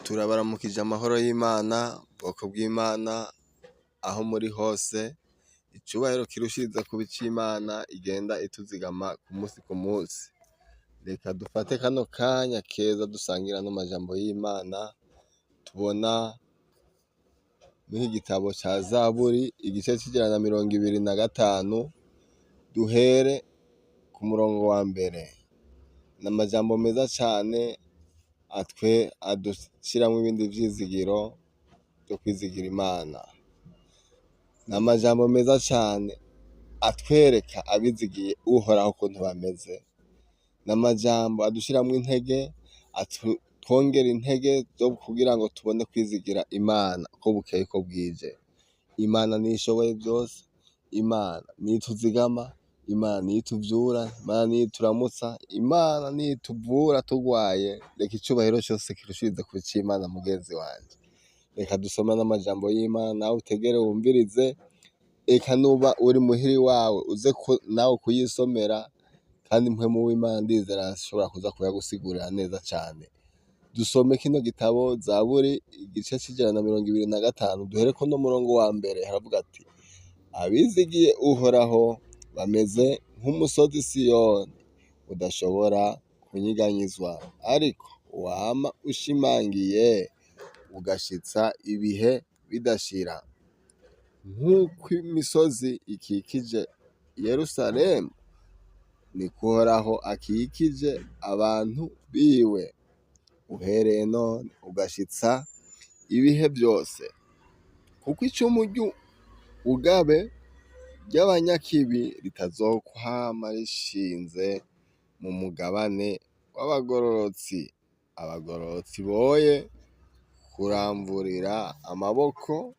Turabaramukije amahoro y'Imana, bwoko bw'Imana, aho muri hose, icubahiro kirushiriza kuba ic'Imana igenda ituzigama ku musi ku musi. Reka dufate kano kanya keza dusangira ano majambo y'Imana, tubona mw'iki gitabo ca Zaburi, igice c'125, duhere ku murongo wa mbere. Ni amajambo meza cane atwe adushiramwo ibindi vyizigiro vyo kwizigira Imana. Ni amajambo meza cane atwereka abizigiye Uhoraho ukuntu bameze. Ni amajambo adushiramwo intege, atwongera intege zo kugira ngo tubone kwizigira Imana uko bukeye uko bwije. Imana niyo ishoboye vyose, Imana niyo ituzigama, Imana niyo ituvyura, Imana niyo ituramutsa, Imana niyo ituvura turwaye. Reka icubahiro cose kirushirize kuba ic'Imana mugenzi wanje. Reka dusome n'amajambo y'Imana nawe utegere wumvirize, eka nuba uri muhira iwawe uze nawe kuyisomera, kandi mpwemu w'Imana ndizera arashobora kuza kuyagusigurira neza cane. Dusome kino gitabo Zaburi igice c'125, duhereko n'umurongo wa mbere, haravuga ati: abizigiye Uhoraho bameze nk'umusozi Siyoni udashobora kunyiganyizwa, ariko wama ushimangiye ugashitsa ibihe bidashira. Nk'uko imisozi ikikije Yerusalemu, niko Uhoraho akikije abantu biwe, uhereye none ugashitsa ibihe vyose. Kuko icumu ry'ubugabe ry'abanyakibi ritazokwama rishinze mu mugabane w'abagororotsi. Abagororotsi boye kuramvurira amaboko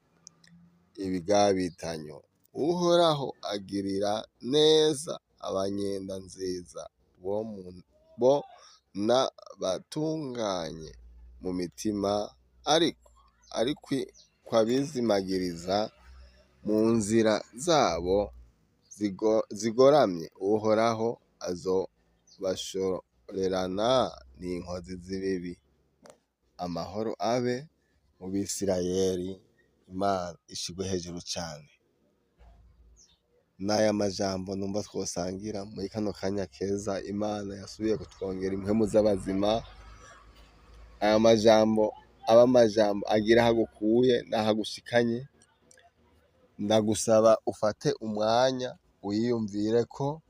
ibigabitanyo. Uhoraho agirira neza abanyenda nziza bo n'abatunganye mu mitima, ariko abizimagiriza mu nzira zabo zigoramye, Uhoraho azobashorerana n'inkozi z'ibibi. Amahoro abe mu Bisirayeli, Imana ishirwe hejuru cane. N'aya majambo numva twosangira muri kano kanya keza Imana yasubiye kutwongera impwemu z'abazima. Aya majambo abe amajambo agira aho agukuye n'aho agushikanye. Ndagusaba ufate umwanya wiyumvireko,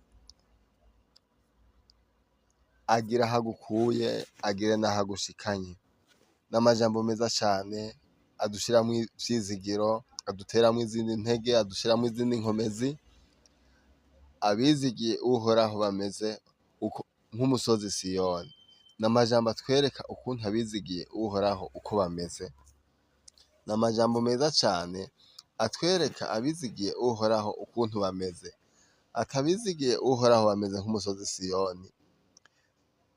agira aho agukuye agire n'aho agushikanye. N'amajambo meza cane adushiramwo ivyizigiro, aduteramwo izindi ntege, adushiramwo izindi nkomezi. Abizigiye Uhoraho bameze nk'umusozi Siyoni. N'amajambo atwereka ukuntu abizigiye Uhoraho uko bameze. N'amajambo meza cane atwereka abizigiye Uhoraho ukuntu bameze. Ati abizigiye Uhoraho bameze nk'umusozi Siyoni.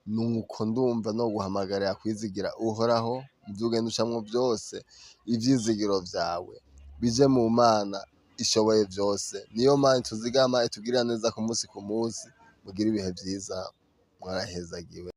Nuko ndumva noguhamagarira kwizigira Uhoraho muvyo ugenda ucamwo vyose, ivyizigiro vyawe bije mu Mana ishoboye vyose. Niyo Mana ituzigama, itugirira neza ku musi ku musi. Mugire ibihe vyiza, mwarahezagiwe.